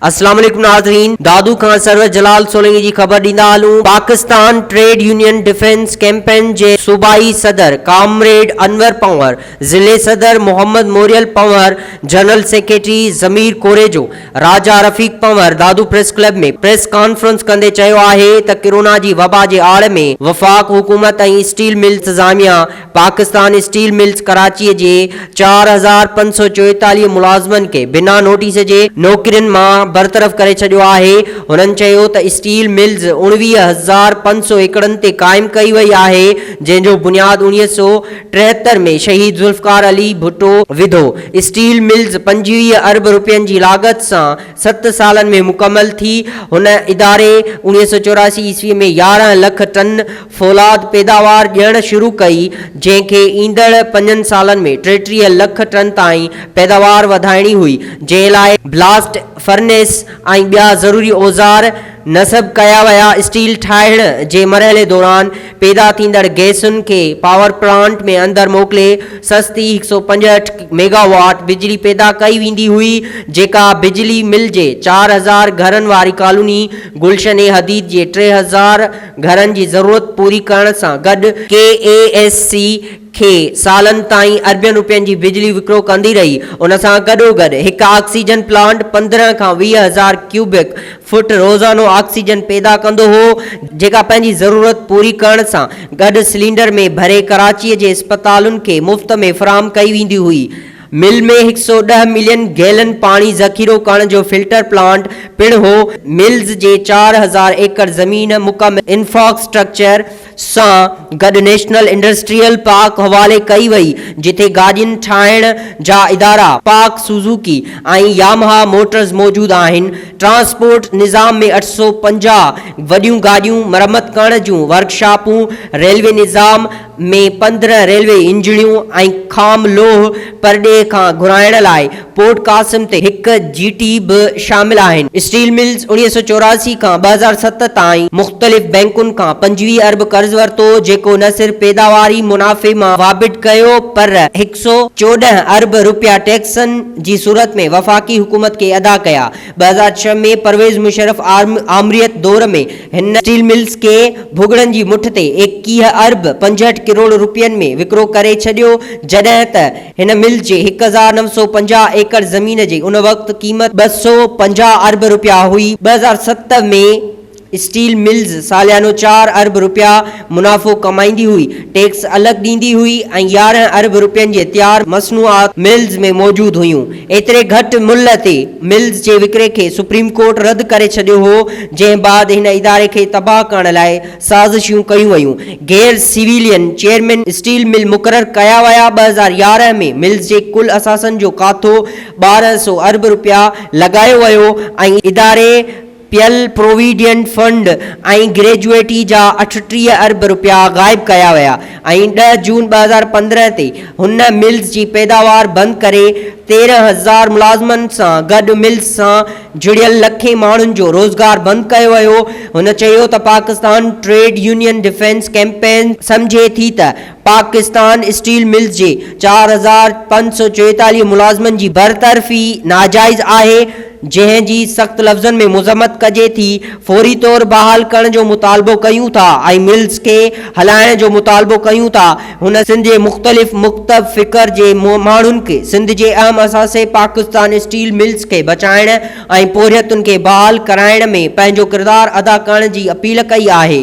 اسلام عليڪم ناظرين دادو کان سرور جلال سولنگي جي خبر ڏيندا هلون Pakistan trade union defence campaign جي صوبائي صدر ڪامريڊ انور پنهور ضلعي صدر Muhammad Muriel Panhwar general secretary Zamir Korejo Raja Rafiq Panhwar Dadu press club ۾ press conference ڪندي چيو آهي ته ڪرونا جي وبا جي آڙ ۾ وفاق حڪومت ۽ اسٽيل ملز انتظاميا پاڪستان اسٽيل ملز ڪراچي جي 4544 ملازمن کي بنا نوٽيس جي نوڪرين مان برطرف ڪري ڇڏيو آهي. هنن چيو ته اسٽيل ملز 29500 ايڪڙن تي قائم ڪئي وئي آهي جنهن جو بنياد 1973 ۾ شهيد ذوالفقار علي ڀٽو وڌو. اسٽيل ملز 25 ارب رپين جي لاڳت سان ست سالن ۾ مڪمل ٿي. هن اداري 1984 عيسوي ۾ 11 لک ٽن فولاد پيداوار ڏيڻ شروع ڪئي، جنهن کي ايندڙ پنجن سالن ۾ 33 لک ٽن تائين پيداوار وڌائڻي هئي، جنهن لاء بلاسٽ فرنيس ۽ ٻيا ضروري اوزار نصب ڪيا ويا، اسٽيل ٺاهڻ جي مرحلي دوران پيدا ٿيندڙ گئسن کي پاور پلانٽ ۾ اندر موڪلي سستي 165 ميگا واٽ بجلي پيدا ڪئي ويندي هئي، جيڪا بجلي مل جي 4000 گهرن واري ڪالوني گلشن حديد جي 3000 گهرن جي ضرورت پوري ڪرڻ سان گڏ ڪي اي ايس سي کي سالن تائين اربين روپين جي بجلي وڪرو ڪندي رهي ان سان گڏوگڏ هڪ آڪسيجن پلانٽ 15 کان 20 هزار ڪيوبڪ فٽ روزانو آڪسيجن پيدا ڪندو هو جيڪا پنهنجي ضرورت پوري ڪرڻ سان گڏ سلينڊر ۾ ڀري ڪراچي جي اسپتالن کي مفت ۾ فراهم ڪئي ويندي هئي. مل ۾ 110 ملين گيلن پاڻي ذخيرو ڪرڻ جو فلٽر پلانٽ پڻ هو. ملز جي 4000 ايڪڙ زمين مڪمل انفرااسٽرڪچر سان گڏ نيشنل انڊسٽريل پارڪ حوالي ڪئي وئي جتي گاڏين ٺاهڻ جا ادارا پاڪ سوزوڪي ۽ يامها موٽرز موجود آهن. ٽرانسپورٽ نظام ۾ 850 وڏيون گاڏيون مرمت ڪرڻ جون ورڪشاپون، ريلوي نظام ۾ 15 ريلوي انجڻيون ۽ خام لوهه پرڏيهه کان گهرائڻ لاء پورٽ قاسم تي هڪ جي ٽي به شامل آهن. اسٽيل ملز 1984 کان 2007 تائين مختلف بئنڪن کان 25 ارب قرض ورتو جيڪو نه صرف پيداواري منافعي مان وابٽ ڪيو پر 114 ارب رپيا ٽيڪسن جي صورت ۾ وفاقي حڪومت کي ادا ڪيا. 2006 ۾ پرويز مشرف آمريت دور ۾ هن اسٽيل ملز کي ڀڳڙن جي مٺ تي 21 ارب 65 ڪروڙ رپين ۾ وڪرو ڪري ڇڏيو جڏهن ته هن مل جي 1950 ايڪڙ زمين جي ان وقت قيمت 250 ارب رپيا هئي. 2007 ۾ اسٽيل ملز ساليانو چار ارب رپيا منافعو ڪمائيندي هئي، ٽيڪس الڳ ڏيندي هئي ۽ 11 ارب رپين جي تيار مصنوعات ملز ۾ موجود هيون. ايتري گهٽ ملهه تي ملز جي وڪري کي سپريم ڪورٽ رد ڪري ڇڏيو هو، جنهن بعد هن اداري کي تباهه ڪرڻ لاء سازشون ڪيون ويون. غير سويلين چيئرمين اسٽيل مل مقرر ڪيا ويا. 2011 ۾ ملز جي ڪل اثاثن جو ڪاٿو 1200 ارب رپيا لڳايو ويو ۽ اداري پيل پروويڊنٽ فنڊ ۽ گريجوئٽي جا 38 ارب رپيا غائب ڪيا ويا ۽ 10 جون 2015 تي هن ملز جي پيداوار بند ڪري 13,000 ملازمن سان گڏ ملز سان جڙيل لکين ماڻهن جو روزگار بند ڪيو ويو. هن چيو ته Pakistan trade union defence campaign سمجهي ٿي ته پاڪستان اسٽيل ملز جي 4544 ملازمن جي برطرفي ناجائز آهي، جنهن جي سخت لفظن ۾ مذمت ڪجي ٿي، فوري طور بحال ڪرڻ جو مطالبو ڪيون ٿا ۽ ملز کي هلائڻ جو مطالبو ڪيون ٿا. هن سنڌ جي مختلف مڪتب فڪر جي ماڻهن کي سنڌ جي اهم اثاثي پاڪستان اسٽيل ملز کي بچائڻ ۽ پورهيتن کي بحال ڪرائڻ ۾ پنهنجو ڪردار ادا ڪرڻ جي اپيل ڪئي آهي.